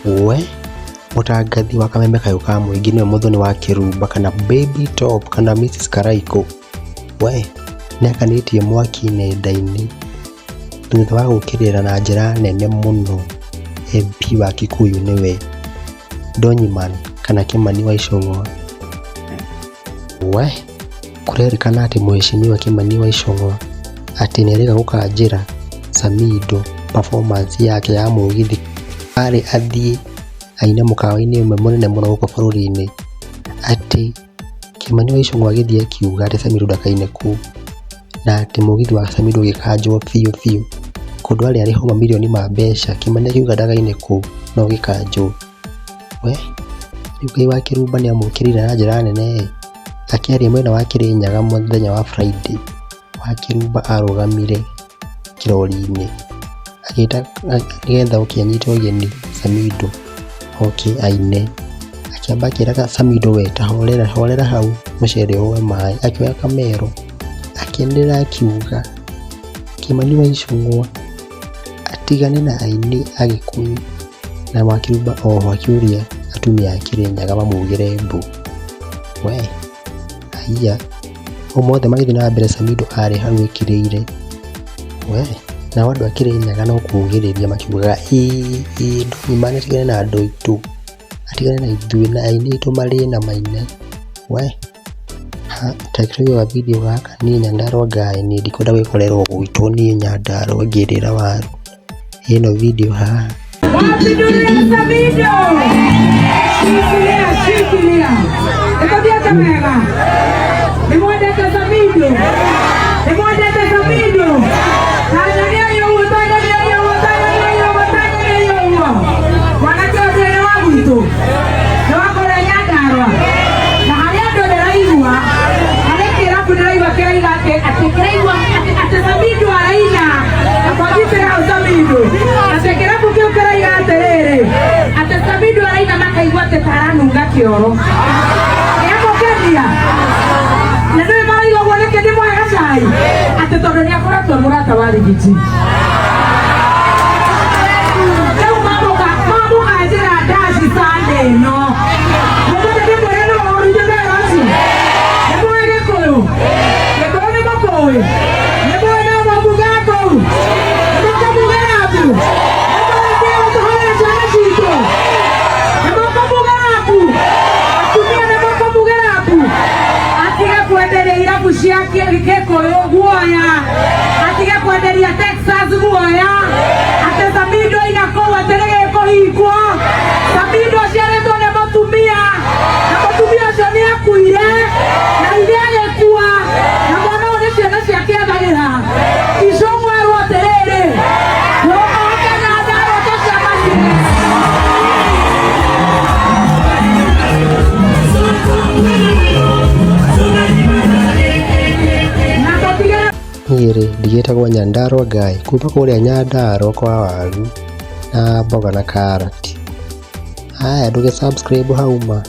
We mũtangathi wa kameme kayũ ka mũingĩ nĩwe mũthoni wa Kĩrumba kana Baby Top kana Mrs Karaikũ. We nĩakanĩtie mwaki nenda-inĩ thutha wa gũkĩrĩra na njĩra nene mũno MP wa Kikuyu nĩwe Donyiman kana Kĩmani wa Ichung'wa. We kũrerĩkana atĩ mũheshimiwa Kĩmani wa Ichung'wa atĩ nĩerĩga gũkanjĩra Samido performance yake ya mũgithi arĩ athiĩ aine mũkawa-inĩ ũmwe mũnene mũno gũkũ bũrũri-inĩ, atĩ Kĩmani wa Ichung'wa agĩthiĩ akiuga atĩ Samido ndakaine kũu, na atĩ mũgithi wa Samido ũgĩkanjwo biũ biũ, kũndũ arĩ arĩhwo mamirioni ma mbeca, Kĩmani akiuga ndakaine kũu na ũgĩkanjwo. We rĩu Ngai wa Kĩrumba nĩamũkĩrĩire na njĩra nene ĩ, akĩaria mwena wa Kĩrĩnyaga mũthenya wa Friday, wa Kĩrumba arũgamire kĩrori-inĩ agĩta nĩgetha oke anyite ũgeni Samido oke aine. Akĩamba akĩra Samido we ta horera horera hau mũcere ũwe maĩ, akĩoya kamero akĩanĩrĩra akiuga Kĩmani wa Ichung'wa atigane na aini a Gĩkũyũ na Wakĩrumba oho akĩũria atumia a Kĩrĩnyaga mamugĩre mbu. We haiya, ũguo mothe magĩthiĩ na mbere Samido arĩ hau ekirĩire. We nao andũ a Kĩrĩnyaga no kugĩrĩria makiugaga ĩĩ ĩĩ Ndũng'ima atigane na andũ aitũ, atigane na ithuĩ na aini aitũ marĩe na maine. We ta reke tũrore ga video gaka niĩ Nyandarua Guy niĩ ndikwenda gwĩkorerwo gwitũ niĩ Nyandarua ngĩrĩra waru. Ĩno video haha. Wapindulia Samido! Shikilia, shikilia. Nĩtũthiĩte wega. Nĩmwendete Samido? Nĩmwendete Samido? Tanzania ũguo, Tanzania ũguo, Tanzania ũguo, Tanzania ũguo. Mwanake ũcio nĩ wa gwitũ. Nĩ wa kũrĩa Nyandarua. Na harĩa andũ ndĩraigua, harĩ kĩrabu ndĩraigua kĩraiga atĩ atĩ kĩraigua atĩ atĩ Samido araina. Na kwanyitĩra hau Samido. Atĩ kĩrabu kĩu kĩraiga atĩrĩrĩ, atĩ Samido araina makaigua atĩ ta aranunga kĩoro. Nĩamũkenia. Na nĩwe maraigua ũguo nĩkĩ ndĩmũhe gacai? Atĩ tondũ nĩakoretwo e mũrata wa Rigiji. Rĩu mamũkanjĩra ndaci Sunday ĩno. Mũmũthĩ ndĩmwĩre nũ ũrutĩte wĩra ũcio? Nĩmũĩ Gĩkũyũ? Gĩkũyũ nĩ mũkũĩ? Nĩmũĩ no mũmbuge kũu? Nĩmũkũmugĩra mbu? Nĩmũĩ kĩo tũhũre ciana citũ? Nĩmũkũmugĩra mbu? Atumia nĩmũkũmugĩra mbu? Atige kwenderia irabu cia Gĩkũyũ guoya, atige kwenderia Texas guoya, atĩ Samido aina kũu atĩ nĩgĩkũhingwo. Samido aciarĩtwo nĩ mũtumia, na mũtumia ũcio nĩ akuire, na ithe agĩkua, na mwana ũyũ nĩ ciana ciake ethagĩra. Icũng'wa erwo atĩrĩrĩ, oke Nyandarua tũcemanie. Na tũtige Niĩ rĩ ndigĩtagwo Nyandarua Guy kuma kũrĩa Nyandarua kwa waru na mboga na karati. Haya ndũgĩ subscribe hau ma.